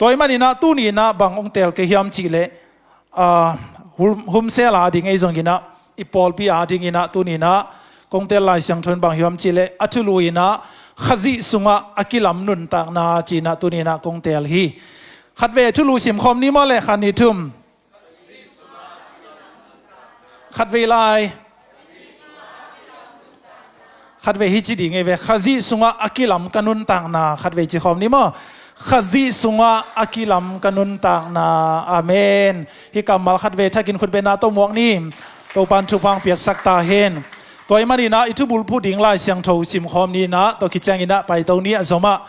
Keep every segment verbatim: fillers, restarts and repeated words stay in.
Tua ahih maninah tuni inah bang hong teel kei hiam cihleh, ah, hum, humsel a ding ei zonginah, i pawlpi a dinginah tuni inah kong teel Lai Siangtho in bang hiam cihleh, a thulu inah Khazih sungah a kilam nuntakna ci-inah tuni inah kong teel hi. Khatvei thulu simkhawm ni maw le, khat, nih, thum. Khatvei lai. Khatvei hi ci ding ei ve. Khazih sungah a kilam ka nuntakna. Khatvei ci khawm ni maw. Khazih sungah a kilam ka nuntakna. Amen. Hih kammal khatvei thakin khutbetna tawh muak ni. Topan thupha hong piaksak ta hen. Tua ahih maninah i thubulphuh ding Lai Siangtho simkhawm ni inah, tua kicianginah paito ni a zomah.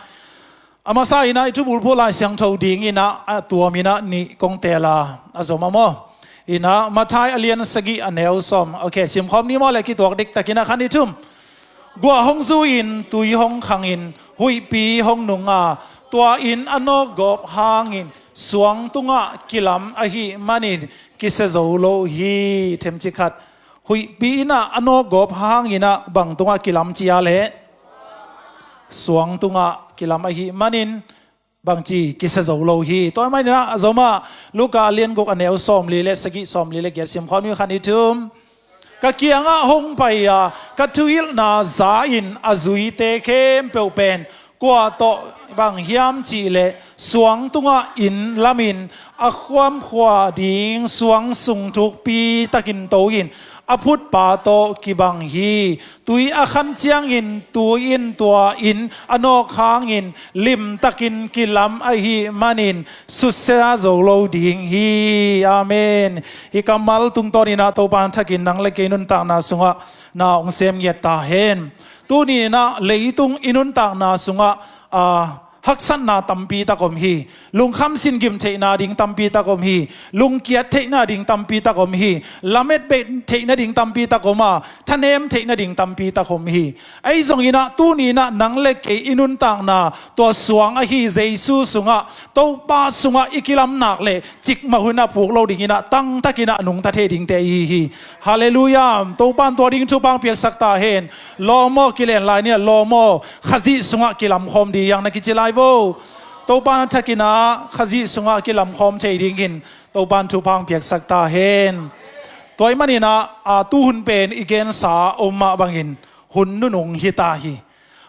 A masa inah i thubulphuh Lai Siangtho dinginah a tuam inah nih kong teel a, a zom a maw. Inah Matthai a lian sagih a neu sawm. Ok, simkhawm ni maw le, kituak diktakinah, khat, nih, thum. Guah hong zu-in tui hong khangin huihpi hong nung a, tua inn a nawkgawp hangin suang tungah kilam ahih manin kisia zo lo hi. Themcik khat. Huihpi innah a nawkgawp hanginah bang tungah kilam ci a leh, suang tungah kilam ahih manin bangci kisia zo lo hi. Tua ahih maninah a zomah Luka a lian guk a neu sawmli le sagih, sawmli le giat simkhawm ni, khat, nih, thum. Ka kiangah hong pai-a ka thuhilhna za-in a zuite khempeuh pen kua tawh bang hiam cihleh, suang tungah inn lamin a khuamkhua ding suang sung thukpi takin to-in a phutpa tawh kibang hi. Tui a khan ciangin tui in tua inn a nawk hangin limtakin kilam ahih manin susia zo lo ding hi. Amen. Hih kammal tungtawninah Topa thakin nang le kei nuntakna sungah na hong sem ngiat ta hen. Tuni inah leitung i nuntakna sungah, ah, haksatna tampi tak om hi. Lungkham singim theihna ding tampi tak om hi. Lungkiat theihna ding tampi tak om hi. Lamet beh theihna ding tampi tak om a, thanem theihna ding tampi tak om hi. Ahi zonginah tuni inah nang le kei i nuntakna tua suang ahi Jesu sungah, Topa sungah i kilam nak leh cikmah hun a puk lo dinginah tangtakinah a nungta thei dingte i hi hi. Halleluiah. Topan tua ding thupha hong piaksak ta hen. Lawm aw, kilen lai ni a, lawm aw. Khazih sungah kilamkhawm ding hi hang na kici lai vo. Topan a thakinah Khazih sungah kilamkhawm thei dingin Topan thupha hong piaksak ta hen. Tua ahih maninah, a, tuhun pen i gensa om mah bangin hun nunung hi ta hi.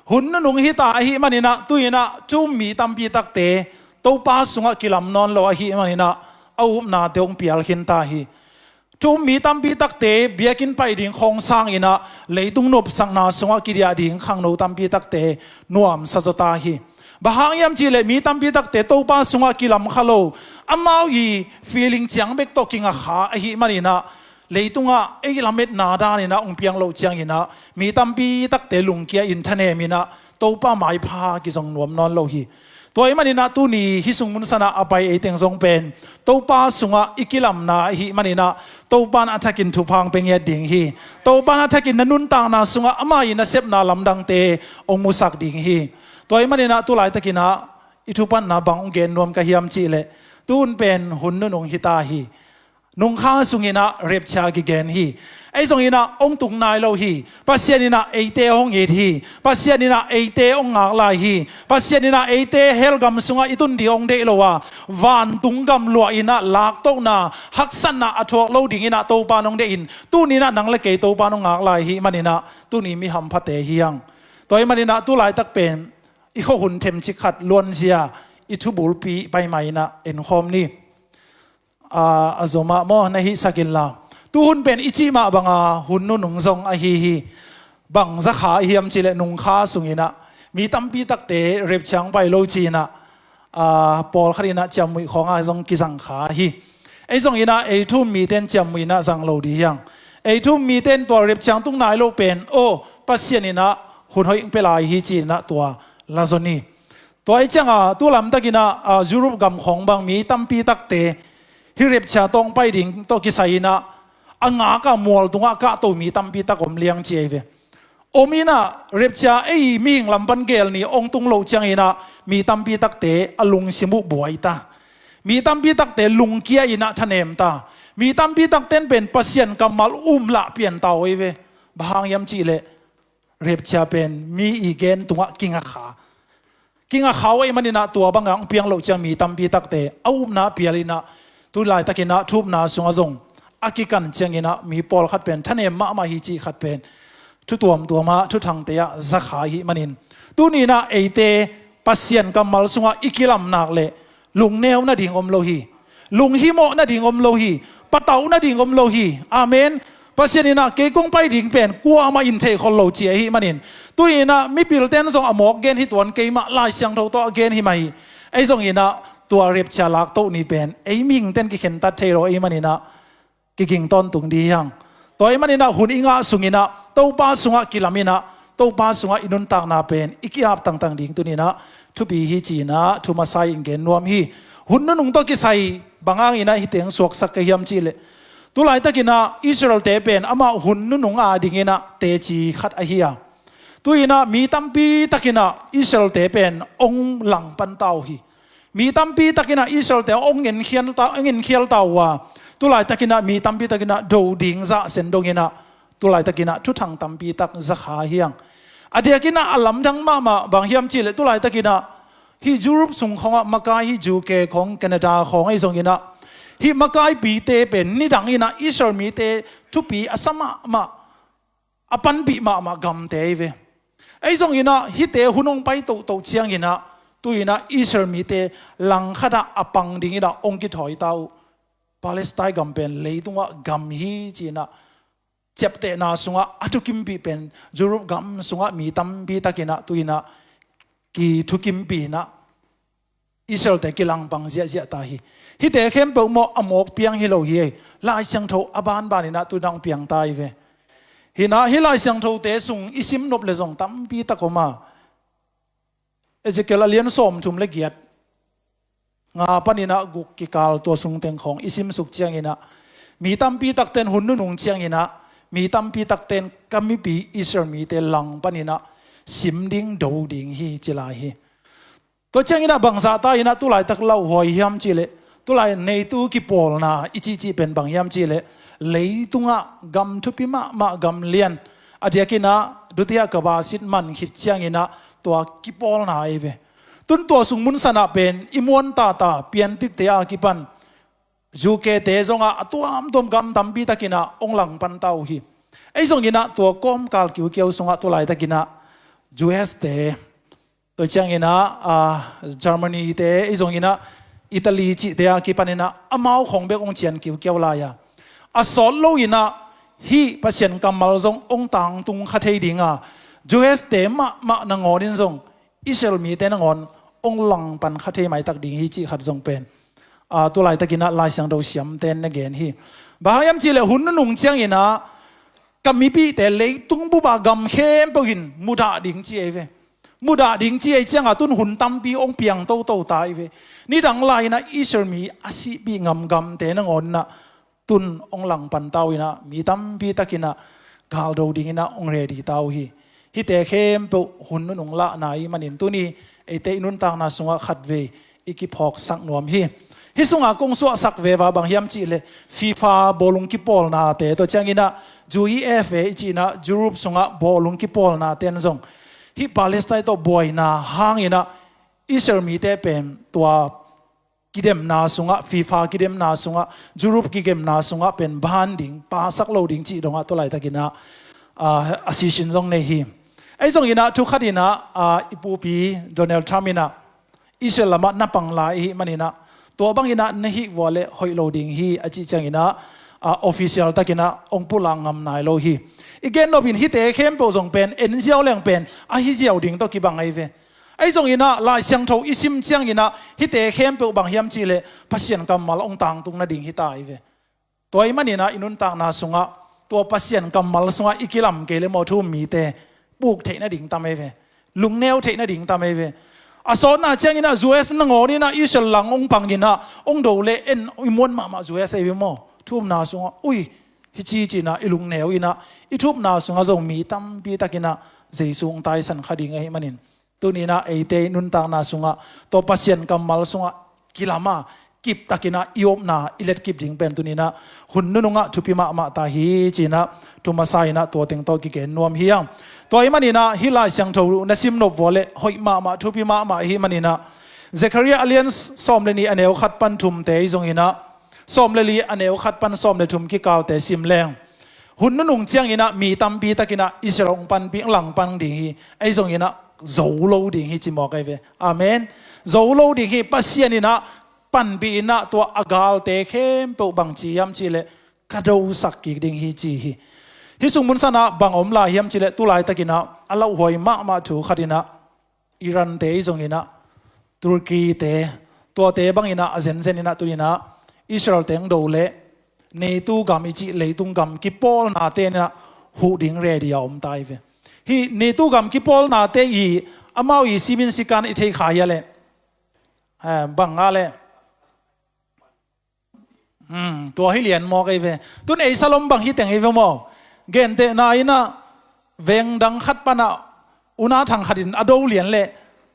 Hun nunung hi ta ahih maninah tu inah thu-um mi tampi takte Topa sungah kilam nawn lo ahih maninah a upnate hong pial khin ta hi. Thu-um mi tampi takte biakinn pai ding khawng sanginah leitung nopsakna sungah kidiah ding khangno tampi takte nuamsa zaw ta hi. Bang hang hiam cihleh mi tampi takte Topa sungah kilam kha lo, amau i feeling ciang bek tawh kinga kha ahih maninah leitungah ei lametna daninah hong piang loh cianginah mi tampi takte lungkia-in thaneminah Topa maipha kizong nuam nawn lo hi. Tua ahih maninah tuni hih sung mun sanah a pai ei teng zong pen Topa sungah i kilamna ahih maninah Topan a thakin thupha hong pia ngiat ding hi. Topan a thakin na nuntakna sungah ama i nasepna lamdangte hong musak ding hi. Tua ahih maninah tu laitakinah i thupatna bang hong gen nuam ka hiam cihleh, tuhun pen hun nunung hi ta hi. Nungkhang sunginah rapture kigen hi. Ahi zonginah hong tung nai lo hi. Pasian inah eite hong it hi. Pasian inah eite hong ngak lai hi. Pasian inah eite hell gam sungah i tun ding hong deih lo a, vantung gam luah inah laktohna, haksatna a thuak lo dinginah Topan hong deih in, tuni inah nang le kei Topan hong ngak lai hi maninah tuni mi hamphate hi hang. Tua ahih maninah tu laitak pen i khuahun themcik khat luanzia i thubulpi pai mah inah enkhawm ni. A, a zomah maw, na hihsak inla. Tuhun pen i cih mah banga hun nunung zong ahi hi. Bang zakha i hiam cihleh nungkha sunginah mi tampi takte rapture hong pai lo ci-inah, a, pawlkhat inah ciamnuih khawngah zong kizang kha hi. Ei zonginah ei thu-um mite in ciamnuih inah zang lo ding hi hang. Ei thu-um mite in tua rapture hong tung nai loh pen, aw, Pasian inah hun hoih hong pia lai hi ci-inah tua la zaw ni. Tua ahih ciangah tu lamtakinah, a, Europe gam khawng bang mi tampi takte hih rapture tawh hong pai ding tawh kisai inah a ngaka mual tungah kahto mi tampi tak om liang ci ei ve. Om inah rapture ei mihing lam pan gel ni hong tung loh cianginah mi tampi takte a lungsim uh buai ta. Mi tampi takte lungkia inah thanem ta. Mi tampi takte in pen Pasian kammal um lah pian ta uh ei ve. Bang hang hiam cihleh rapture pen mi i gen tungah kinga kha. kinga khau ahih manin ah tua bangah hong piang loh ciang mi tampi takte a upna pial in ah tu laitakin ah thu upna sungah zong a kikan ciangin ah mi pawlkhat pen thanem mahmah hi cih khat pen thu tuamtuam ah thuthangte ah za kha ahih manin tuni in ah eite Pasian kammal sungah i kilam nak leh lungneu nading om lo hi. Lunghimawh nading om lo hi. Patauh nading om lo hi. Amen. Pasian in ah kei kong pai ding pen kuamah in thei khol lo ci ahih manin tuni in ah mipilte'n zong a mawk gen hi tuan, keimah Lai Siangtho tawh a gen hi mah hi. Ei zong in ah tua rapture laktoh ni pen ei mihingte'n kikhentat thei lo ahih manin ah kiging tawntung ding hi hang. Tua ahih manin ah hun i ngah sungin ah Topa sungah kilam in ah Topa sungah i nuntakna pen i ki-ap tangtang ding tuni in ah thupi hi ci in ah thu masa in gen nuam hi. Hun nunung tawh kisai bang hangin ah hih teng suaksak ka hiam cih leh tu laitakin ah Israel-te pen amah hun nunung adingin ah teci khat ahi a, tu in ah mi tampi takin ah Israel-te pen hong langpan ta uh hi. Mi tampi takin ah Israel-te hong enkhial ta, hong enkhial ta uh a, tu laitakin ah mi tampi takin ah do ding zah sen dongin ah tu laitakin ah thuthang tampi tak za kha hi hang. A diakin ah a lamdang mahmah bang hiam cih leh tu laitakin ah hih Europe sung khawngah makai, hih U K khawng, Canada khawng ei zongin ah hih makaipite pen nidang in ah Israel mite thupi a sa mahmah, a panpih mahmah gamte ahi ve. Ei zongin ah hihte hun hong pai tohtoh ciangin ah tu in ah Israel mite langkhat ah a pang dingin ah hong kithawi ta uh. Palestine gam pen leitungah gam hi ci in ah ciaptehna sungah a thukimpih pen Europe gam sungah mi tampi takin ah tu in ah kithukimpih in ah Israel-te kilangpang ziahziah ta hi. Hihte khempeuh maw a mawk piang hi lo hi ei. Lai Siangtho a banban in ah tu in ah hong piang ta hi ve. Hi in ah hih Lai Siangthote sung i sim nop leh zong tampi tak om a, Ezekiel a lian sawmthum leh giat, nga panin ah guk kikal tua sung teng khawng i simsuk ciangin ah mi tampi takte'n hun nunung ciangin ah mi tampi takte'n ka mipi Israel mite langpan in ah sim ding, do ding hi ci lai hi. Tua ciangin ah bangzah ta in ah tu laitak lauhuai hiam cih leh tu lai neitu kipawlna i cihcih pen bang hiam cih leh leitungah gam thupi mahmah, gam lian, a diakin ah Duthiah Kabasit man khit ciangin ah tua kipawlna ahi ve. Tun tua sung munsan ah pen i muan tata piantikte a kipan U K-te zongah a tuamtuam gam tampi takin ah hong langpan ta uh hi. Ei zongin ah tua kawmkal kiukiau sungah tu laitakin ah U S-te, tua ciangin ah, ah, Germany-te, ei zongin ah Italy cihte a kipanin ah amau khawng bek hong cian kiukiau lai a, a sawt lo in ah hih Pasian kammal zong hong tangtung kha thei ding a, U S-te mahmah nangawn in zong Israel mite nangawn hong langpan kha thei maitak ding hi cih khat zong pen, ah, tu laitakin ah Lai Siangtho siamte'n na gen hi. Bang hang hiam cih leh hun nunung ciangin ah ka mipihte leitung bup a gam khempeuh in mudah ding ci ahi ve. Mudah ding ci ahih ciangah tun hun tampi hong piang toto ta ahi ve. Nidang lai in ah Israel mi a sihpih ngam gamte nangawn in ah tun hong langpan ta uh in ah mi tampi takin ah galdo dingin ah hong ready ta uh hi. Hihte khempeuh hun nunung lahna ahih manin tuni eite i nuntakna sungah khatvei i kiphawksak nuam hi. Hih sungah kong suahsak veve bang hiam cih leh FIFA bawlung kipawlnate, tua ciangin ah U E F A i cih in ah Europe sungah bawlung kipawlnate'n zong hih Palestine tawh buaina hangin ah Israel mite pen tua kidemna sungah, FIFA kidemna sungah, Europe kidemna sungah pen ban ding, pasak lo ding cih dongah tu laitakin ah, ah, a sisin zong nei hi. Ei zongin ah thu khat in ah, ah, i pupi Donald Trump in ah Israel lamah na pang lai ahih manin ah tua bangin ah na hih vua leh hoih lo ding hi a cih ciangin ah, ah, official takin ah hong pulak ngam nai lo hi. I gen nop in hihte khempeuh zong pen en ziau leng pen a hi ziau ding tawh kibang ahi ve. Ei zongin ah Lai Siangtho i sim ciangin ah hihte khempeuh bang hiam cih leh Pasian kammal hong tangtung nading hi ta ahi ve. Tua ahih manin ah i nuntakna sungah tua Pasian kammal sungah i kilam kei leh maw thu um mite puk theih nading tam ahi ve. Lungneu theih nading tam ahi ve. A sawtna ciangin ah U S nangawn in ah Israel lang hong pangin ah hong do leh en i muan mahmah U S ahi ve maw. Thu umna sungah ui hi ci ci in ah i lungneu in ah i thu upna sungah zong mi tampi takin ah Jesu hong taisan kha ding ahih manin tuni in ah eite i nuntakna sungah tua Pasian kammal sungah kilam a, kiptakinah i upna i letkip ding pen tuninah hun nunungah thupi mahmah ta hi cinah thu masa inah tua teng tawh kigen nuam hi ang. Tua ih maninah hih Lai Siangtho na sim nop vua le hoih mahmah thupi mahmah ih maninah Zekhariah a lian sawm le nih a neu khat pan thumte ih zonginah sawm le li a neu khat pan sawm le thum kikalte sim leng hun nunung cianginah mi tampi takinah Israel hong panpih langpang ding hi. Ahi zonginah zo lo ding hi ci mawk ahi ve. Amen. Zo lo ding hi. Pasian inah panpih inah tua a galte khempeuh bangci hiam cihleh ka dosak kik ding hi ci hi. Hih sung munsanah bang om lai hiam cihleh tulaitakinah a lauhuai mahmah thu khatinah Iran te ih zonginah Turkey te tuate banginah a zenzen inah tuninah Israel teng do le NATO gam i cih leitung gam kipawlnate inah huh ding ready a om ta hi ve. Hih NATO gam kipawlnate ih amau ih simin sikan i thei kha hia le bang a le tua hi lian mawk ei ve. Tun ei salom bang hi teng ei ve maw? Gentehna inah veng dang khat panah una thang khatin a do lian leh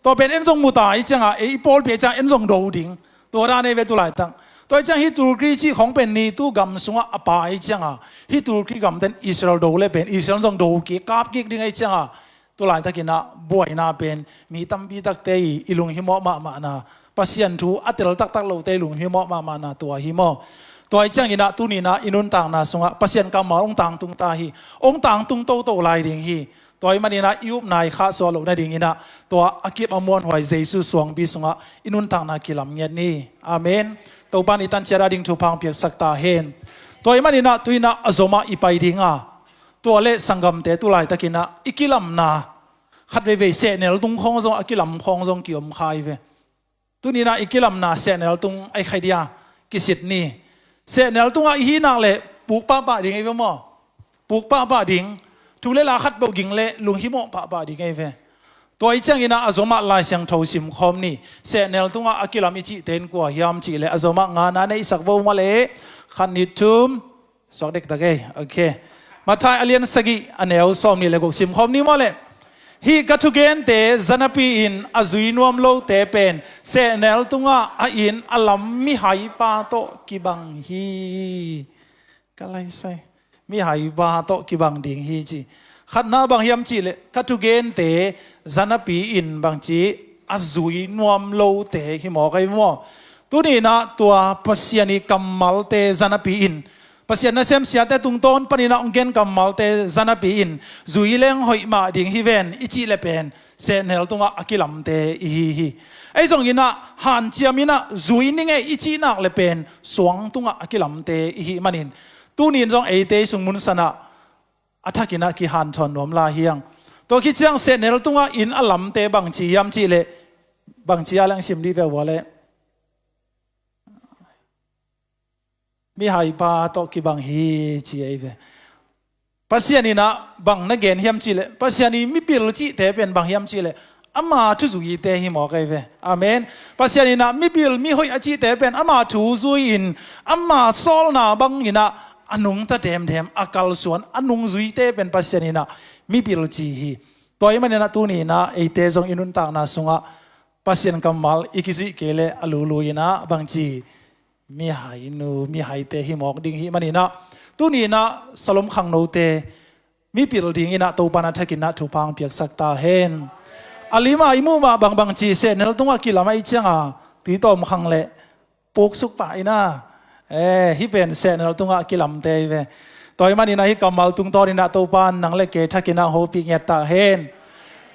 tua pen en zong muta ih cianga ei i pawlpi ih cianga en zong do ding. Tua dan ei ve tulaitak. Tua ih ciang hih Turkey cih khong pen NATO gam sungah a pa ih cianga hih Turkey gamten Israel do le pen Israel zong do kik kap kik ding ih cianga tulaitakinah buaina pen mi tampi takte ih i lunghimawh mahmahna Pasian thu a tel taktak lote ih lunghimawh mahmahna tua hi maw? Tua ih cianginah tuninah i nuntakna sungah Pasian kammal hong tangtung ta hi. Hong tangtung toto lai ding hi. Tua ih maninah i upna i khahsuah loh nadinginah tua a kip a muanhuai Jesu suangpi sungah i nuntakna kilam ngiat ni. Amen. Topan i tanciat a ding thupha hong piaksak ta hen. Tua ih maninah tuinah a zomah i pai dinga tua le sanggamte tulaitakinah i kilamna khat veivei sehnel tung khawng zong a kilam khawng zong kiom kha hi ve. Tuninah i kilamna sehnel tung ahi khai dia kisit ni. Sehnel tungah i hi nak le puk pahpah ding ei ve maw? Puk pahpah ding. Thu le la khat beuh ging le lunghimawh pahpah ding ei ve. Tua ih cianginah a zomah Lai Siangtho simkhawm ni. Sehnel tungah a kilam i cihte in kua hiam cihleh a zomah ngana neihsak bo maw le khat nih thum. Suak dektak ei. Okay. Matthai a lian sagih a neu sawm nih le guk simkhawm ni maw le. Hih ka thugente zanapi in a zui nuam lote pen sehnel tungah a inn a lam mihaipa tawh kibang hi. Ka laisai. Mihaipa tawh kibang ding hi ci. Khatna bang hiam cihleh ka thugente zanapi in bangci a zui nuam lote hi mawk ahi maw? Tuninah tua Pasian i kammalte zanapi in Pasian nasem siate tungtawn paninah hong gen kammalte zanapi in zui leng hoih mah ding hi ven i cih le pen sehnel tungah a kilamte i hi hi. Ei zonginah hanciam inah zui ning ei i cih nak le pen suang tungah a kilamte i hi manin tunin zong eite i sung munsanah a thakinah kihanthawn nuam lai hiang. Tua khit ciang sehnel tungah inn a lamte bangci hiam cihleh bangci a leng sim dih ve ua le mihaipa tawh kibang hi ci ei ve. Pasian inah bang na gen hiam cihleh Pasian i mipil cihte pen bang hiam cihleh ama thuzuite hi mawk ei ve. Amen. Pasian inah mipil mihoih a cihte pen ama thuzui in ama sawlna banginah a nungta demdem a kalsuan a nungzuite pen Pasian inah mipil ci hi. Tua ih maninah tuninah eite zong i nuntakna sungah Pasian kammal i kizuih kei le a lulu inah bangci mihainu mihaite hi mawk ding hi maninah tuninah salom khangnote mipil dinginah Topan a thakinah thupha hong piaksak ta hen. A lima i muh mah bangbangci sehnel tungah kilam ahi cianga tuitawm khang le puksuk pah inah hih pen sehnel tungah kilamte hi ve. Tua ih maninah hih kammal tungtawninah Topan nang le kei thakinah hopih ngiat ta hen.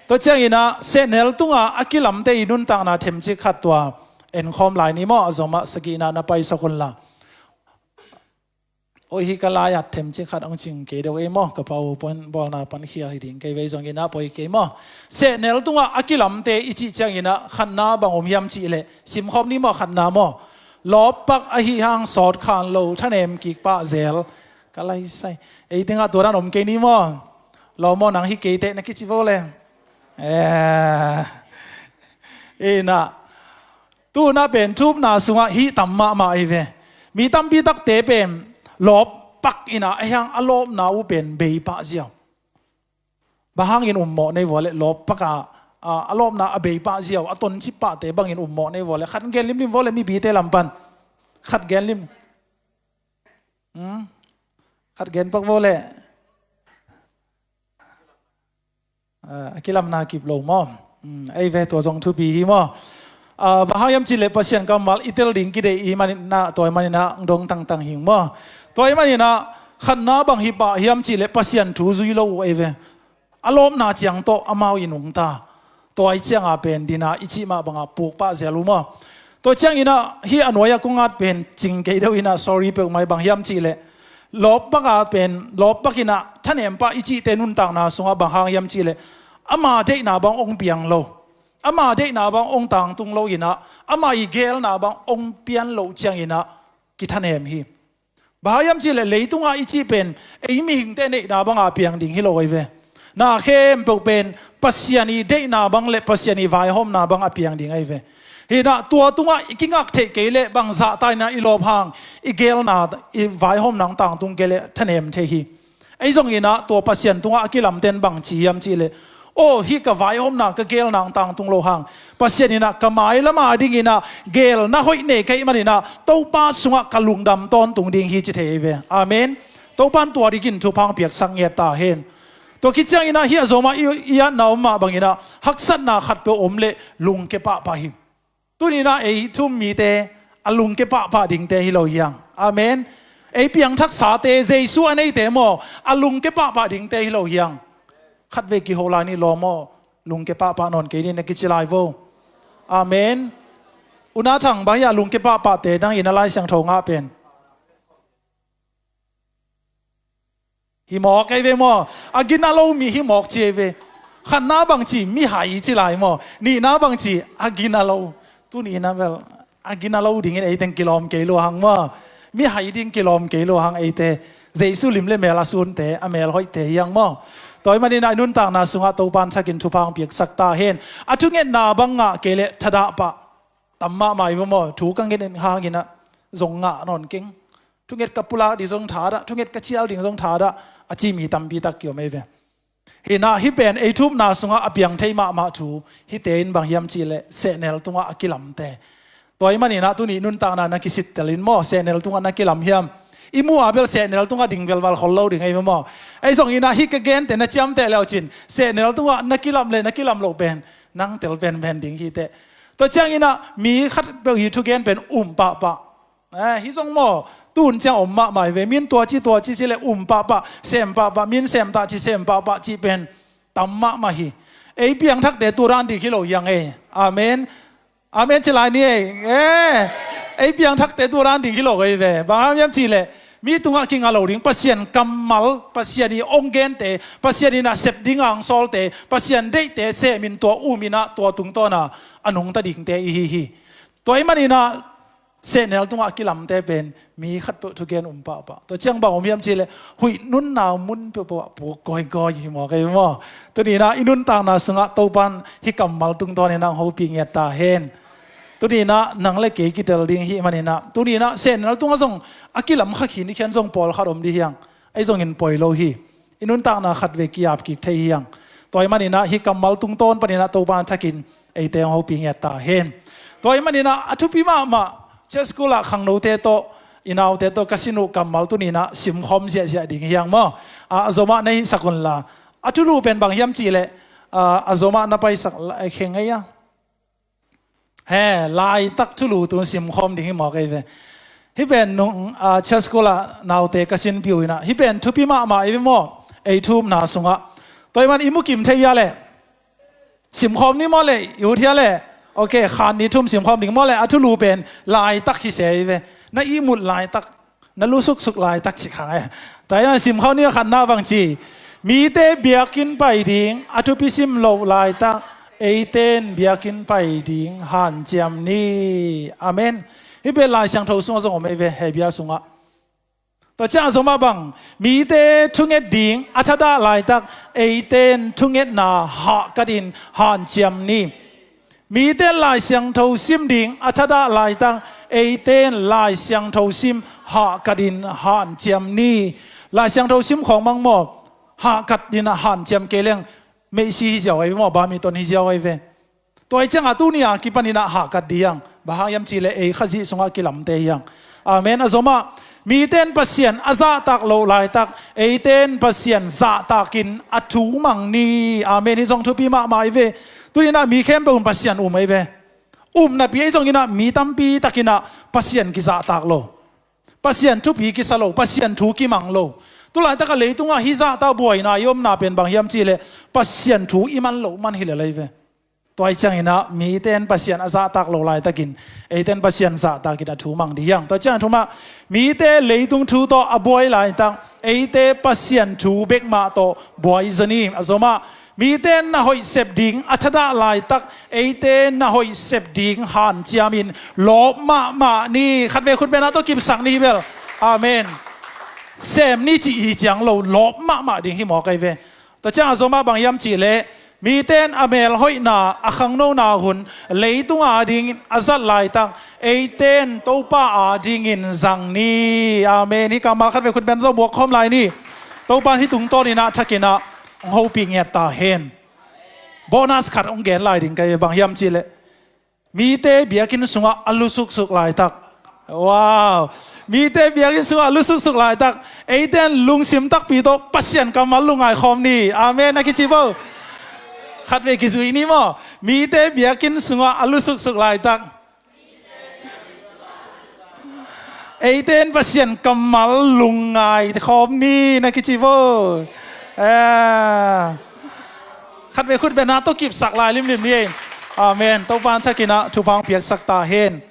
Tua cianginah sehnel tungah a kilamte i nuntakna themcik khat tua enkhawm lai ni maw? A zomah sagihna na paisak unla. Oi, hih ka lai-at themcik khat hong cing kei deuh ei maw? Ka pau pon bawlna pan khial hi ding kei vei zonginah poi kei maw? Sehnel tungah a kilamte i cih cianginah khatna bang om hiam cihleh simkhawm ni maw? Khatna maw? Lawppak ahi hang sawt khan lo thanem kik pah zel. Ka laisai ei tengah tua dan om kei ni maw? Lawm maw nang hi kei teh na kici vo le. Inah Tuna pen thupna sungah hih tam mahmah hi ve. Mi tampi takte pen lawppak inah a hiang a lawpna uh pen beipah ziau. Bang hangin ummawh nei vua le lawppak a a lawpna a beipah ziau a toncip pahte bangin ummawh nei vua le khat gen limlim vua le mipite lam pan Khat gen lim. Hmm? Khat gen pak vo le. A kilamna kip lo maw? Ei ve, tua zong thupi hi maw? Bang hang hiam cihleh Pasian kammal i tel ding kideih i hih maninah, tua i maninah dong tangtang hing maw? Tua i maninah khatna bang hi pah hiam cihleh Pasian thu zui lo uh ei ve. A lawpna ciang tawh amau i nungta. Tua i cianga pen dina i cih mah banga puk pah zel uh maw? Tua cianginah hih a nuai-ah kong at pen cing kei deuh inah sorry peuhmah hi. Bang hiam cihleh lawpbaka pen lawpbakinah thanem pah i cihte nuntakna sungah bang hang hiam cihleh ama deihna bang hong piang lo, ama deihna bang hong tangtung lo inah ama i gelna bang hong pian loh cianginah kithanem hi. Bang hang hiam cihleh leitungah i cih pen ei mihingte neihna banga piang ding hi lo ei ve. Na khempeuh pen Pasian i deihna bang le Pasian i vaihawmna bang a piang ding ei ve. Hinah tua tungah i kingak theih kei leh bang zahta inah i lawp hang, i gelna, i vaihawmna hong tangtung kei leh thanem thei hi. Ei zonginah tua Pasian tungah a kilamten bang ci hiam cihleh, aw, hih ka vaihawmna ka gelna hong tangtung lo hang Pasian inah ka mailama dinginah gelna hoih nei ka hih maninah Topa sungah ka lungdam tawntung ding hi ci thei ei ve. Amen. Topan tua dingin thupha hong piaksak ngiat ta hen. Tua khit cianginah hih a zomah i, i atna om mah banginah haksatna khatpeuh om leh lungke pahpah hi. Tuninah ei thu-um mite a lungke pahpah dingte hi lo hiang. Amen. Ei piangthaksate, Jesu a neite maw, a lungke pahpah dingte hi lo hiang. Khatvei kiho lai ni lawm aw, lungke pahpah nawn kei ni na kici lai vo. Amen. U Na Thang, bang hia lungke pahpahte nang in a Lai Siangtho ngah pen? Hi mawk ei ve maw? A gina lo mi hi mawk ci ei ve. Khatna bang ci, mihai ci lai maw? Nihna bang ci, a gina lo. Tuni inah bel a gina lo dingin ei teng kilawm kei lua hang maw? Mihai ding kilawm kei lua hang eite. Jesu lim le mel a sunte, a mel hoihte hiang maw? Tua i maninah i nuntakna sungah Topan thakin thupha hong piaksak ta hen. A thungetna bang ngah kei leh thadah pah. Tam mahmah i maw? Thu ka nget hanginah zong ngah nawn keng. Thunget ka pulak ding zong thadah, thunget ka cial ding zong thadah, a ci mi tampi tak kiom ei ve. Hinah hih pen ei thu-upna sungah a piang thei mahmah thu, hihte in bang hiam cihleh sehnel tungah a kilamte. Tua i maninah tuni nuntakna na kisittel in maw, sehnel tungah na kilam hiam? I muh a bel sehnel tungah ding velval khol lo ding ei ve maw? Ei zonginah hih ka gente na ciamteh leucin sehnel tungah na kilam le na kilam loh pen nang tel penpen ding hiteh. Tua cianginah mi khatpeuh i thugen pen um pahpah. Eh, hi zong maw, tun ciang om mahmah hi ve. Min tua ci, tua ci ci le um pahpah, sem pahpah, min sem tah ci, sem pahpah ci pen tam mahmah hi. Ei piangthakte tu dan ding hi lo hiang ei. Amen. Amen ci lai ni ei. Eh, ei piangthakte tu dan ding hi lo ei ve. Bang hang hiam cihleh mi tungah kinga lo ding, Pasian kammal, Pasian i hong gente, Pasian inah sep ding hong sawlte, Pasian deihte semin tua uminah tua tungtawna a nungta dingte i hi hi. Tua i maninah sehnel tungah a kilamte pen mi khatpeuh thugen um pahpah. Tua ciang bang om hiam cihleh huih nunna mun peuhpeuh ah puk kawikawi hi mawk ei maw? Tuninah i nuntakna sungah Topan hih kammal tungtawninah hong hopih ngiat ta hen. Tuninah nang le kei kitel ding hih maninah tuninah sehnel tungah zong a kilam kha khin i khian zong pawlkhat om dih hiang. Ei zongin poi lo hi. I nuntakna khatvei ki-ap kik thei hiang. Tua i maninah hih kammal tungtawn paninah Topa thakin eite hong hopih ngiat ta hen. Tua i maninah a thupi mahmah, church school ah khangnote tawh, i naute tawh ka sin uh kammal tuninah simkhawm ziahziah ding hiang maw? A, a zomah na hihsak unla. A thulu pen bang hiam cihleh, a, a zomah na paisak la, kheng ei a. He, laitak thulu tun simkhawm ding hi mawk ei ve. Hih pen nung, a, church school ah naute ka sinpih uh inah hih pen thupi mahmah ei ve maw? Ei thu-upna sungah. Tua i man i mukim thei hia leh simkhawm ni maw leh, i ut hia leh? Ok, khan ni thum simkhawm ding maw leh? A thulu pen laitak hi se ei ve. Na ihmut laitak, na lu suksuk laitak cih khang e. Tua i man simkhawm ni a khatna bang ci? Mite biakinn pai ding a thupi sim loh laitak eite in biakinn pai ding hanciam ni. Amen. Hih pen Lai Siangtho sungah zong om ei ve, Hebru sungah. Tua ciang a zomah bang? Mite thunget ding a thadah laitak eite in thungetna hahkatin hanciam ni. Mite in Lai Siangtho sim ding a thadah laitak eite in Lai Siangtho sim hahkatin hanciam ni. Lai Siangtho sim khawng mang maw? Hahkatin hanciam kei leng meihsi hi ziau ei ve maw? Bamiton hi ziau ei ve. Tua i ciangah tuni a kipaninah hahkat dih hiang. Bang hang hiam cihleh ei Khazih sungah kilamte hiang. Amen. A zomah mite in Pasian a zahtak loh laitak eite in Pasian zahtakin a thu mang ni. Amen. Hih zong thupi mahmah hi ve. Tuni-in ah mi khempeuh in Pasian um ahi ve. Um napi ahi zongin ah mi tampi takin ah Pasian kizahtak lo, Pasian thupi kisa lo, Pasian thu kimang lo. Tulaitak a leitungah hih zahtak buaina i omna pen bang hiam cihleh Pasian thu i man loh man hi lel ahi ve. Tua ahih ciangin ah mite in Pasian a zahtak loh laitakin eite in Pasian zahtakin a thu mang ding hi hang. Tua ciangin thumah mite leitung thu tawh a buai laitak eite Pasian thu bek mah tawh buai zaw ni. A zomah mite in na hoih sep ding a thadah laitak eite in na hoih sep ding hanciamin lawp mahmah ni. Khatvei khut bengna tawh kipsak ni hi bel. Amen. Sem ni cih hi ciang lo, lawp mahmah ding hi mawk ahi ve. Tua ciang a zomah bang hiam cihleh mite in a melhoihna a khangnona hun leitung adingin a zat laitak eite in Topa adingin zang ni. Amen. Hih kammal khatvei khut bengna tawh buak khawm lai ni. Topa in hih tungtawnin ah thakin ah hong hopih ngiat ta hen. Bonus khat hong gen lai ding ka hi, bang hiam cihleh mite biakinn sungah a lusuksuk laitak. Wow. Mite biakinn sungah a lusuksuk laitak eite in lungsim takpi tawh Pasian kammal lungngai khawm ni. Amen. Na kici bo. Khatvei kizui ni maw. Mite biakinn sungah a lusuksuk laitak eite in Pasian kammal lungngai khawm ni. Na kici bo. Eh. Khatvei khut bengna tawh kipsak lai limlim ni ei. Amen. Topa in thakin ah thupha hong piaksak ta hen.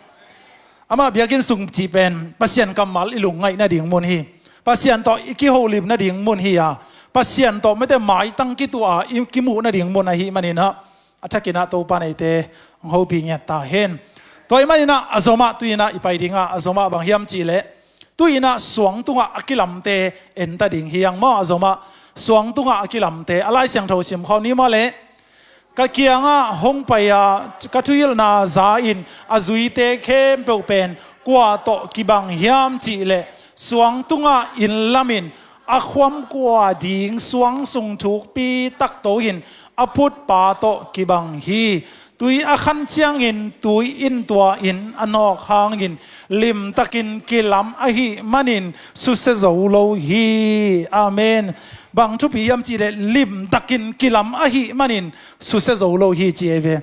Amah biakinn sung cih pen Pasian kammal i lungngaih nading mun hi. Pasian tawh i kiholim nading mun hi a, Pasian tawh mite maitang kituah a i kimuh nading mun ahih manin ah a thakin ah Topa in eite hong hopih ngiat ta hen. Tua ahih manin ah a zomah tuni-in ah i pai ding a, a zomah bang hiam cihleh tuni-in ah suang tungah a kilamte en ta ding hi hang maw. A zomah suang tungah a kilamte, a Lai Siangtho sim khawm ni maw leh. Ka kiangah hong pai a ka thuhilhna za-in a zuite khempeuh pen kua tawh kibang hiam cihleh suang tungah inn lamin a khuam kua ding suang sung thukpi takto in a phutpa tawh kibang hi. Tui a khan ciangin tui in tua inn a nawk hangin limtakin kilam ahih manin susia zo lo hi. Amen. Bang thupi hiam cihleh limtakin kilam ahih manin susia zo lo hi ci ahi ve.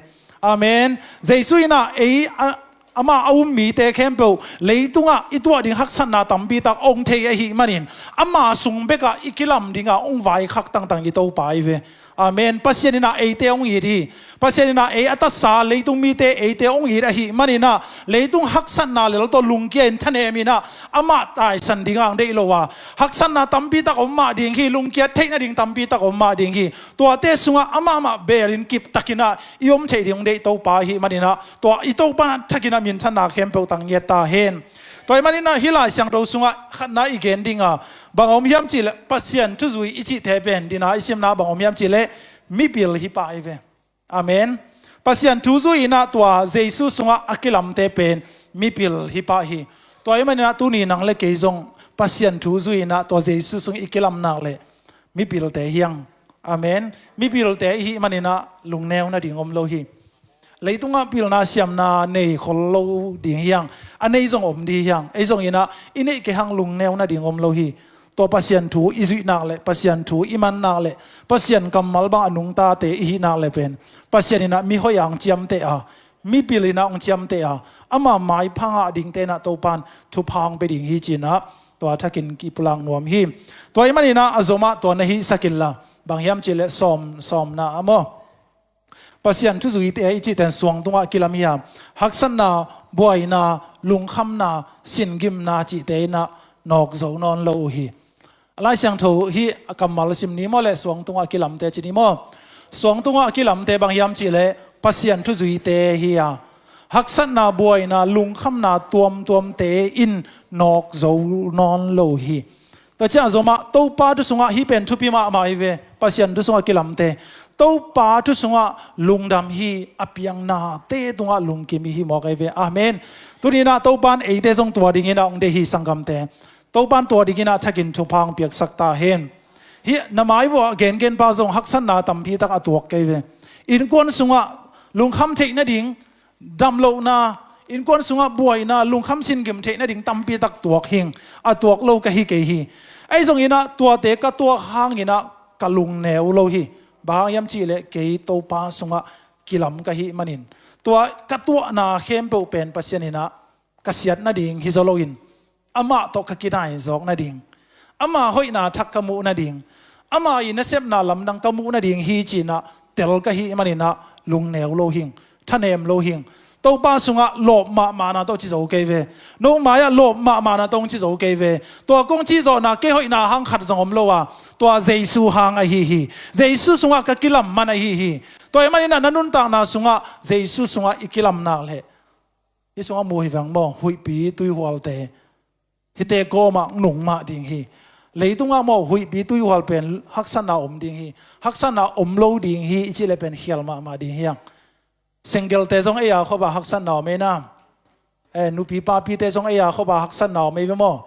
Amen. Jesu in ah ei a, amah a um mite khempeuh leitungah i tuah ding haksatna tampi tak hong thei ahih manin ama sung bekah i kilam dingah hong vaikhak tangtang i Topa ahi ve. Amen. Pasian in ah eite hong it hi. Pasian in ah ei a tatsa leitung mite eite hong it ahih manin ah leitung haksatna lel tawh lungkia in thanem in ah amah taisan dingah hong deih lo a, haksatna tampi tak om mah ding hi, lungkiat theih nading tampi tak om mah ding hi. Tuate sungah amah mah belin kiptakin ah i om theih ding hong deih Topa ahih manin ah tua i Topa in ah thakin ah minthanna khempeuh tang ngiat ta hen. Tua ahih manin ah hih Lai Siangtho sungah khatna i gen ding a, bang om hiam cihleh Pasian thuzui i cihte pen dina i simna bang om hiam cihleh mipil hi pah hi ve. Amen. Pasian thu zui-in ah tua Jesu sungah a kilamte pen mipil hi pah hi. Tua ahih manin ah tuni nang le kei zong Pasian thu zui-in ah tua Jesu sung i kilam nak leh mipilte hi hang. Amen. Mipilte i hih manin ah lungneu nading om lo hi. Leitungah pilna siamna nei khol lo ding hi hang. A nei zong om ding hi hang. Ei zongin ah i neih kei hang lungneu nading om lo hi. Tua Pasian thu i zuih nak leh, Pasian thu i man nak leh, Pasian kammal bang a nungtate i hih nak leh pen Pasian in ah mihoih ah hong ciamteh a, mipil in ah hong ciamteh a, ama maipha ngah dingte in ah Topa in thupha hong pia ding hi ci-in ah tua thakin kipulak nuam hi. Tua ahih manin ah a zomah tua na hihsak inla, bang hiam cihleh sawm, sawmna ah maw. Pasian thuzuite i cihte in suang tungah kilam hi a, haksatna, buaina, lungkhamna, singimna cihte in ah nawk zo nawn lo uh hi. A Lai Siangtho hih a kammal sim ni maw leh, suang tungah kilamte ci ni maw. Suang tungah kilamte bang hiam cihleh Pasian thuzuite hi a, haksatna, buaina, lungkhamna tuamtuamte in nawk zo nawn lo hi. Tua ciang a zomah Topa thu sungah, hih pen thupi mahmah hi ve, Pasian thu sungah kilamte, Topa thu sungah lungdam hi, a piangnate tungah lungkim hi mawk ahi ve. Amen. Tuni-in ah Topa in eite zong tua dingin ah hong deih hi sanggamte. Topa in tua dingin ah thakin thupha hong piaksak ta hen. Hih na mai vuah gengenpa zong haksatna tampi tak a tuak kei ve. Innkuan sungah lungkham theih nading damlohna, Innkuan sungah buaina, lungkham singim theih nading tampi tak tuak hing, a tuak lo ka hi kei hi. Ahi zongin ah tuate ka tuak hangin ah ka lungneu lo hi. Bang hang hiam cihleh kei Topa sungah kilam ka hih manin, tua ka tuahna khempeuh pen Pasian in ah ka siat nading hi zaw loin, amah tawh ka kinaizawk nading, ama hoihna thak ka muh nading, ama i nasepna lamdang ka muh nading hi ci-in ah tel ka hih manin ah lungneu lo hing, thanem lo hing. Topa sungah lawp mahmahna tawh ci zo kei ve. No mai-ah lawp mahmahna tawh hong ci zo kei ve. Tua kong cihzawhna kei hoihna hang khat zong om lo a, tua Jesu hang ahi hi. Jesu sungah ka kilam man ahi hi. Tua ahih manin ah na nuntakna sungah Jesu sungah i kilam nak leh, hih sungah mu hi veng maw, huihpi tuihualte, hihte kawmah nung mah ding hi. Leitungah maw, huihpi tuihual pen haksatna om ding hi. Haksatna om lo ding hi i cih leh pen khial mahmah ding hi hang. Singlelte zong ei a khop ah haksatna om ei na. Eh, nupi papite zong ei a khop ah haksatna om ei ve maw.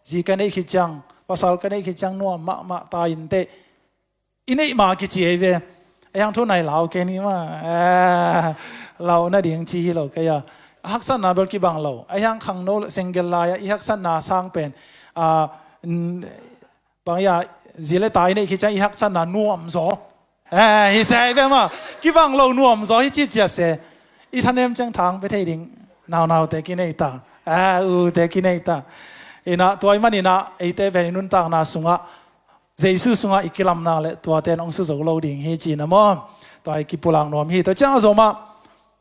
Zi ka neih khit ciang, pasal ka neih khit ciang nuam mahmah ta inteh. I neih ma kici ei ve. Ahi hang thu nai lau kei ni maw. Eh, lau nading ci hi lo kei a. Haksatna bel kibang lo. Ahi hang khangno single lai-ah i haksatna sang pen, ah, n-, bang ia, zi le ta i neih khit ciang i haksatna nuam zaw. Eh, hi se ei ve maw. Kibang lo, nuam zaw hi ci ciat se. I thanem ciang thang pia thei ding naunaute kinei ta. Eh, ute kinei ta. Inah tua ahih manin ah eite pen i nuntakna sungah Jesu sungah i kilam nak leh tuate in hong su zo lo ding hi ci-in ah maw. Tua i kipulak nuam hi. Tua ciang a zomah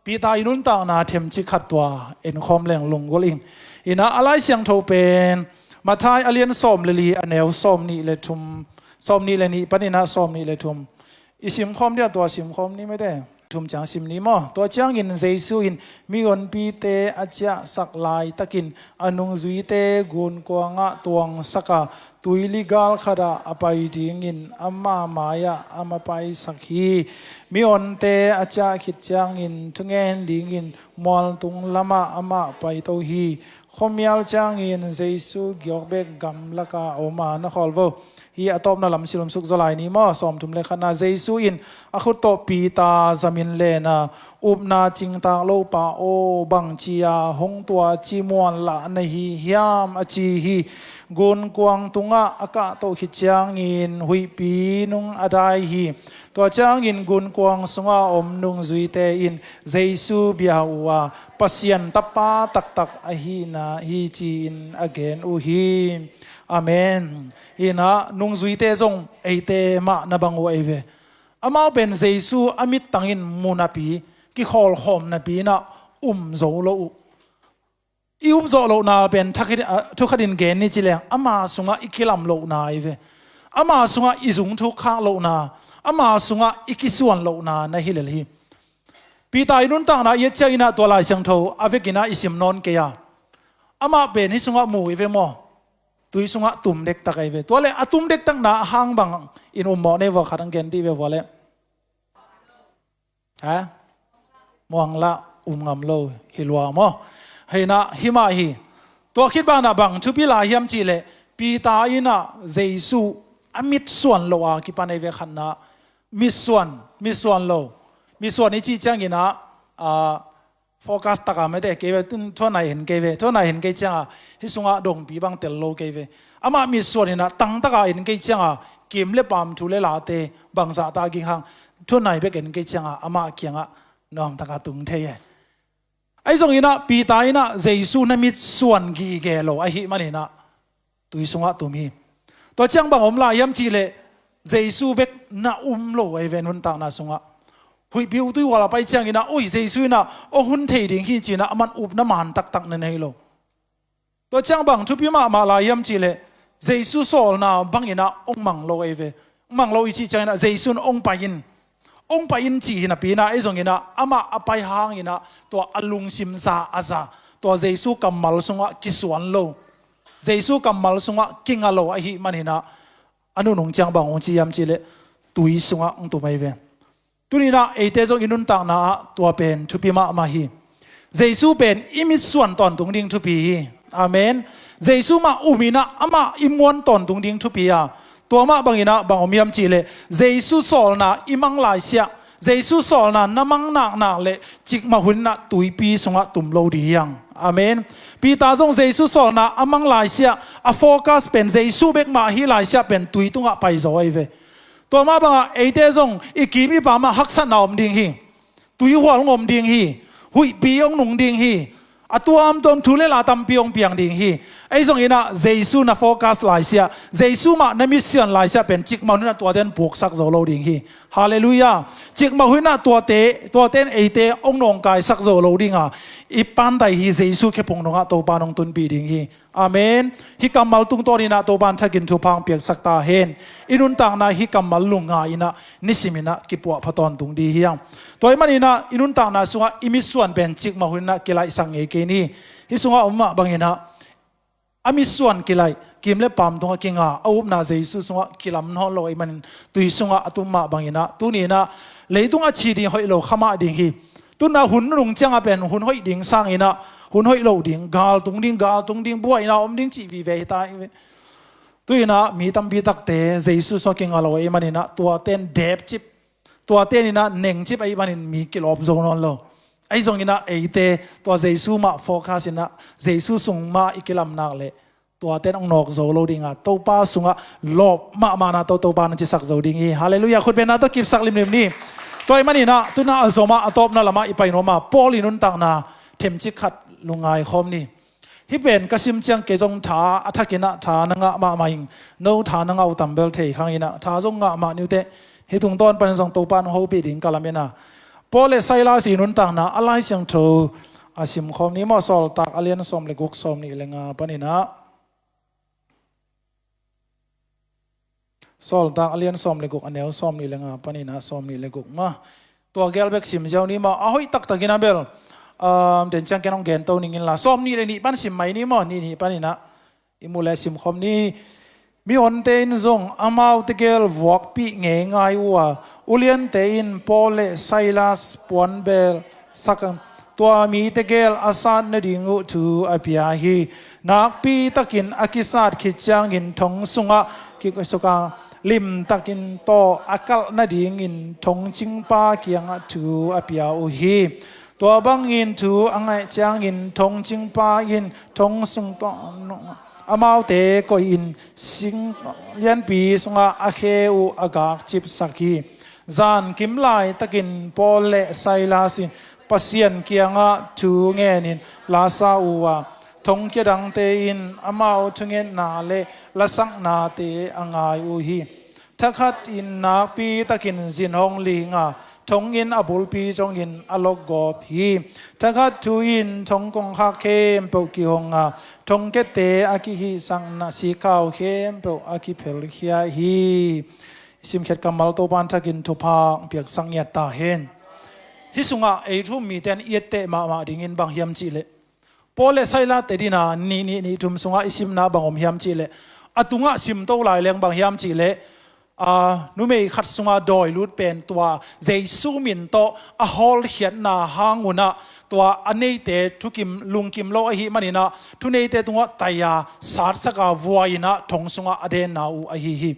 Peter i nuntakna themcik khat tua enkhawm leng lunggulh ing. Inah a Lai Siangtho pen Matthai a lian sawm le li, a neu sawm nih le thum, sawm nih le nih panin ah sawm nih le thum. I simkhawm dia, tua simkhawm ni mete. Thum ciang sim ni maw. Tua ciangin Jesu in mihonpite a ciahsak laitakin a nungzuite gunkuangah tuangsak a, tuili gal khatah a pai dingin ama mai-ah a mapaisak hi. Mihonte a ciah khit ciangin thungen dingin mualtung lamah amah paito hi. Khuamial ciangin Jesu giawk bek gamlakah a om a, na khawl vo. Hih a tawpna lam silumsuk zaw lai ni maw. Sawmthum le khatna, Jesu in a khut tawh Peter zamin len a, upna cingtak lo pa aw, bangci-a hong tua cimuan lah na hi hiam, a ci hi. Gunkuang tungah a kahtoh khit ciangin huihpi nung a dai hi. Tua ciangin gunkuang sunga om nungzuite in Jesu bia uh a, Pasian Tapa taktak ahihna hi ci-in a gen uh hi. Amen. Inah nungzuite zong eite mah na bang uh ei ve. Amau pen Jesu a mittangin mu napi, kikhawlkhawm napi inah um zo lo uh. I upzawh lohna pen thakhat, ah, thukhatin gen ni ci leng, ama sungah i kilam lohna ei ve. Ama sungah i zungthuk khak lohna, ama sungah i kisuan lohna na hi lel hi. Peter i nuntakna i et ciangin ah tua Lai Siangtho a vekin ah i sim nawn kei a, amah pen hih sungah mu i ve maw. Tui sungah tum dektak ei ve. Tua leh a tum dektakna a hang bang in um mawh nei vua, khat ang gen dih ve vua leh. Ha? Muang lah, um ngam lo hi lua maw. Hei inah himah hi. Tua khit banah bang thupi lai hiam cih leh, Peter inah Jesu a mitsuan loh a kipan ei ve khatna. Mitsuan, mitsuan lo. Mitsuan i cih ciangin ah, ah, focus taka mete kei ve, tun thuanai hen kei ve. Thuanai hen kei cianga hih sungah dongpi bang tel lo kei ve. Amah mitsuan inah tangtaka en kei cianga kim le paam, thu le late bangzahta ging hang, thuanai bek en kei cianga amah kiangah nuamtaka tung thei e. Ahi zongin ah Peter inah Jesu na mitsuan gige lo ahih manin ah tui sungah tum hi. Tua ciang bang om lai hiam cih leh, Jesu bek na um lo ei ve nuntakna sungah. Huihpi uh tuihual a pai ciangin ah, ui, Jesu inah hong hun thei ding hi ci-in ah aman upna man taktak na nei lo. Tua ciang bang thupi mahmah lai hiam cih leh, Jesu sawlna bangin ah hong mang lo ei ve. Hong mang lo i cih ciangin ah Jesu in hong pai in, hong pai in cih hi napi inah, ei zongin ah amah a pai hangin ah tua a lungsim za a za, tua Jesu kammal sungah kisuan lo, Jesu kammal sungah kinga lo ahih manin ah, a nunung ciang bang hong ci hiam cih leh, tui sungah hong tum ei ve. Tuni inah eite zong i nuntakna ah tua pen thupi mahmah hi. Jesu pen i mitsuan tawntung ding thupi hi. Amen. Jesu mah um inah amah i muan tawntung ding thupi a, tua mah bangin ah bang om hiam cih leh, Jesu sawlna i mang laisiah, Jesu sawlna na mang naknak le cikmah hun inah tuipi sungah tum lo ding hi hang. Amen. Peter zong Jesu sawlna a mang laisiah a focus pen Jesu bek mah hi laisiah pen tui tungah paizaw ahi ve. Tua mah bangah eite zong i kim i pamah haksatna om ding hi. Tuihual hong om ding hi. Huihpi hong nung ding hi. A tuamtuam thu le la tampi hong piang ding hi. Ei zong inah Jesu na focus laisiah, Jesu mah na mission laisiah pen cikmah hun inah tuate in puksak zo lo ding hi. Halleluiah. Cikmah hun inah tuate, tuate in eite hong nawngkaisak zo lo dinga i pantai hi. Jesu khephung nungah Topa nong tunpih ding hi. Amen. Hih kammal tungtawn inah Topa in thakin thupha hong piaksak ta hen. I nuntakna hih kammal lungngai inah nisim inah kipuah pha tawntung ding hi hang. Tua ahih man inah i nuntakna sungah i mitsuan pen cikmah hun inah kilaihsak ngei kei ni. Hih sungah om mah bang inah a mitsuan kilaih, kim le pam tungah kinga, a upna Jesu sungah kilam nawn lo ahih manin tui sungah a tum mah bang inah tuni inah leitung a ci ding hoih lo kha mah ding hi. Tuna hun nunung ciangah pen hun hoih ding sang inah hun hoih lo ding, gal tung ding, gal tung ding, buaina om ding cih vive hi ta hi ve. Tu inah mi tampi takte Jesu sungah kinga lo ahih man inah tuate in depcip, tuate in inah nengcip ahih manin mi kilawp zo nawn lo. Ahi zong inah eite tua Jesu mah focus inah Jesu sung mah i kilamnak le tuate in hong nawk zo lo dinga Topa sungah lawp mahmahna tawh Topa nong cisak zo ding hi. Halleluiah. Khutbetna tawh kipsak limlim ni. Tua ahih man inah tuna a zomah a tawpna lamah i pai nuam a, Paul i nuntakna themcik khat lungngai khawm ni. Hih pen ka sim ciang kei zong tha a thak inah tha na ngah mahmah ing. No tha na ngah uh tam bel thei khang inah tha zong ngah mah ni uh teh. Hih tungtawn panin zong Topa in hong hopih ding ka lamen a. Paul le Silas i nuntakna a Lai Siangtho a simkhawm ni maw? Sawltak a lian sawm le guk, sawm nih le nga pan inah. Sawltak a lian sawm le guk, a neu sawm nih le nga pan inah sawm nih le guk maw? Tua gel bek sim ziau ni maw? A hoih taktak inah bel, um, den ciang ken hong gento ning inla sawm nih le nih pan sim mai ni maw? Nih nih pan inah i mu le simkhawm ni. Mihonte in zong amaute gel vuakpih ngeingai uh a, uliante in Paul le Silas puanbel sak a, tua mite gel a sat nading uh thu a pia hi. Nakpi takin a kisat khit ciangin thong sungah kiksuka, limtakin tawh a kalh nadingin thongcingpa kiangah thu a pia uh hi. Tua bangin thu a ngaih ciangin thongcingpa in thong sung tawh amaute koihin sing lianpi sungah a khe uh a gakcipsak hi. Zankim laitakin Paul le Silas in Pasian kiangah thu ngenin lasa uh a, thongkia dangte in amau thungetna le lasaknate a ngai uh hi. Thakhat in nakpi takin zin hong ling a, thonginn a bulpi zongin a lokgawp hi. Thakhat thu in thong kongkhak khempeuh kihong a, thongkiate a kihihsakna sikhau khempeuh a kiphelkhia hi. I simkhiat kammal Topa in thakin thupha hong piaksak ngiat ta hen. Hih sungah ei thu um mite in i etteh mahmah dingin bang hiam cihleh, Paul le Silas te dina nih nih nih thum sungah i simna bang om hiam cihleh, a tungah simto lai leng bang hiam cihleh, a, numei khat sungah dawi lut pen tua Jesu min tawh a hawlkhiatna hang unah tua a neite thukim lungkim lo ahih maninah thuneite tungah tai-a satsak a vuai-inah thong sungah a denna uh ahi hi.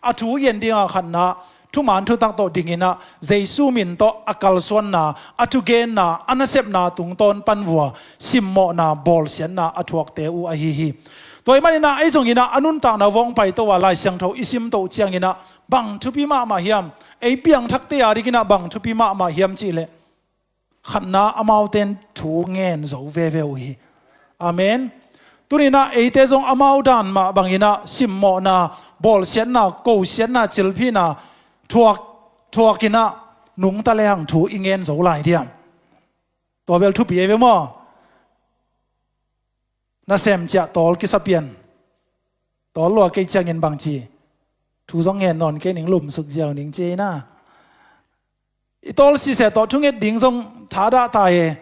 A thu i en dinga khatna thuman thutak tawh dinginah Jesu min tawh a kalsuanna, a thugenna, a nasepna tungtawn pan vua simmawhna, bawlsiatna a thuakte uh ahi hi. Tua ahih maninah ei zonginah a nuntakna vawng paito a Lai Siangtho i simtoh cianginah bang thupi mahmah hiam? Ei piangthakte a dinginah bang thupi mahmah hiam cihleh khatna amaute in thu ngen zo veve uh hi. Amen. Tuninah eite zong amau dan mah banginah simmawhna, bawlsiatna, kosiatna, cilphihna thuak, thuakinah nungta lehang thu i ngen zo lai diam? Tua bel thupi ei ve maw? Nasem ciah tawl kisa pian. Tawl lua kei ciangin bangci thu zong ngen nawn kei ning, lumsuk ziau ning ci ei na. I tawl siseh tawh thunget ding zong thadah ta e.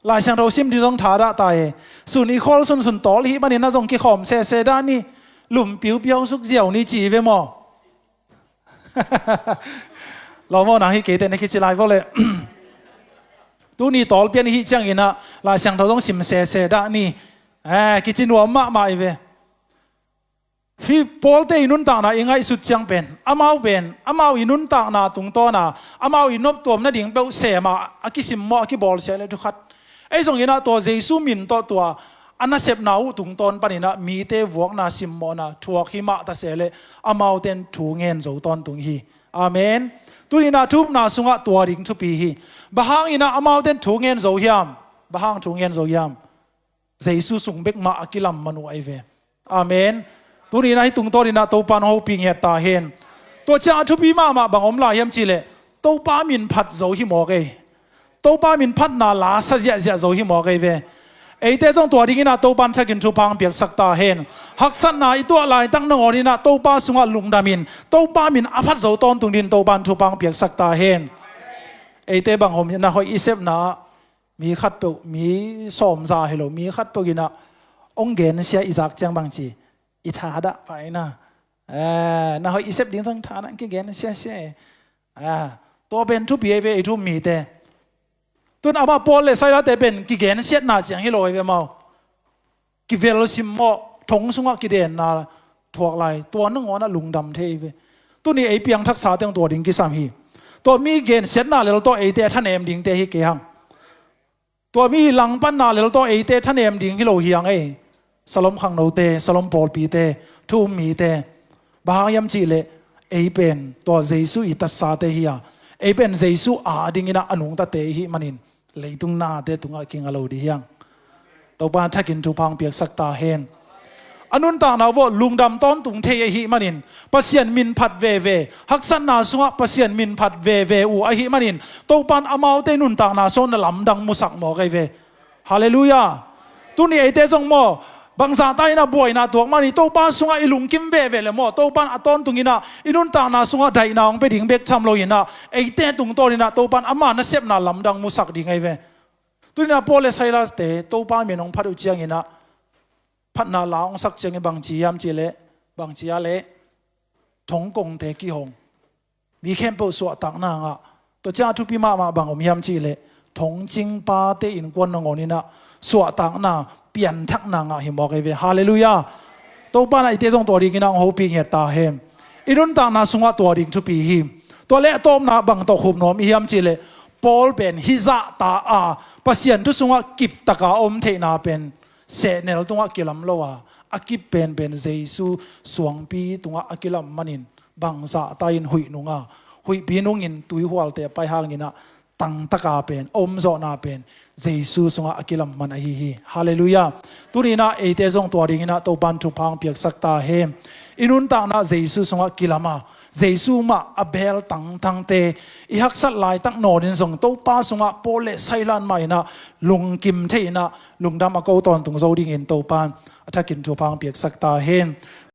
Lai Siangtho sim ding zong thadah ta e. Sun i khawl sunsun tawl hih maninah zong kikhawm sehseh dah ni. Lum piupiau suk ziau ni ci ei ve maw? Lawmawhna hi keite na kici lai vawleh. Tuni tawl pian hih cianginah Lai Siangtho zong sim sehseh dah ni. Eh, kici nuam mahmah ei ve. Hih Paul-te i nuntakna i ngaihsut ciang pen, amau pen, amau i nuntakna tungtawna, amau i noptuam nading peuh sem a, a kisimmawh, a kibawlsia le thukhat. Ei zong inah tua Jesu min tawh tua a nasepna uh tungtawn paninah mite vuakna simmawhna thuak hi mah ta se leh, amaute in thu ngen zo tawntung hi. Amen. Tuninah thu upna sungah tua ding thupi hi. Bang hanginah amaute in thu ngen zo hiam? Bang hang thu ngen zo hiam? Jesu sung bek mah a kilam man uh ahi ve. Amen. Tuninah hih tungtawninah Topa in hong hopih ngiat ta hen. Tua ciang a thupi mahmah bang om lai hiam cihleh, Topa min phat zo hi mawk ei. Topa min phatna la sa ziahziah zo hi mawk ei ve. Eite zong tua dinginah Topa in thakin thupha hong piaksak ta hen. Haksatna i tuah laitak nangawninah Topa sungah lungdamin, Topa min a phat zo tawntung dingin Topa in thupha hong piaksak ta hen. Eite bang hom na hoih i sepna ah mi khatpeuh, mi sawmza hi lo, mi khatpeuh inah hong gensia i zak ciang bangci, i thadah pah inah, eh, na hoih i sep ding zong thadah kigensiasia e. Ah, tua pen thupi ahi ve, ei thu um mite. Tun amah Paul le Silas-te pen kigensiatna ciang hi lo ahi ve mau. Kivel simmawh, thong sungah kidenna thuak lai, tua nangawnah lungdam thei ahi ve. Tuni ei piangthaksa teng tua ding kisam hi. Tua mi gensiatna lel tawh eite a thanem dingte hi kei hang. Tua mi langpanna lel tawh eite thanem ding hi lo hi hang ei. Salom khangnote, Salom pawlpite, thu um mite. Bang hang hiam cihleh, ei pen tua Jesu i tatsate hi a, ei pen Jesu a dinginah a nungtate i hih manin leitung nate tungah kinga lo dih hi hang. Topa in thakin thupha hong piaksak ta hen. A nuntakna uh lungdam tawntung thei ahih manin Pasian min phat veve, haksatna sungah Pasian min phat veve uh ahih manin Topa in amaute nuntakna sungah na lamdang musak mawk ahi ve. Halleluiah. Tuni eite zong maw, bangzahta inah buaina tuak mah ni, Topa sungah i lungkim veve le maw, Topa in a tawntung inah i nuntakna sungah daihna hong pia ding bek tham lo inah, eite tungtawn inah Topa in ama nasepna lamdang musak ding ahi ve. Tuninah Paul le Silas-te Topa min hong phat uh cianginah phatna la hong sak ciangin bangci hiam cihleh, bangci a leh thongkongte kihong, mi khempeuh suahtakna ngah. Tua ciang a thupi mahmah bang om hiam cihleh, thongcingpate innkuan nangawninah suahtakna, pianthakna ngah hi mawk ahi ve. Halleluiah. Topa in eite zong tua dinginah hong hopih ngiat ta hen. I nuntakna sungah tua ding thupi hi. Tua le a tawpna bang tawh khup nuam i hiam cihleh, Paul pen hih zahta a Pasian thu sungah kiptaka om theihna pen sehnel tungah kilam lo a, a kip penpen Jesu suangpi tungah a kilam manin bangzahta in huih nunga, huihpi nungin tuihualte a pai hanginah tangtaka pen, a omzawhna pen Jesu sungah a kilam man ahi hi. Halleluiah. Tuninah eite zong tua dinginah Topa in thupha hong piaksak ta hen. I nuntakna Jesu sungah kilam a, Jesu mah a beel tangtangte, i haksat laitak nawnin zong Topa sungah Paul le Silas mah inah lungkim thei inah lungdam a ko tawntung zo dingin Topa in a thakin thupha hong piaksak ta hen.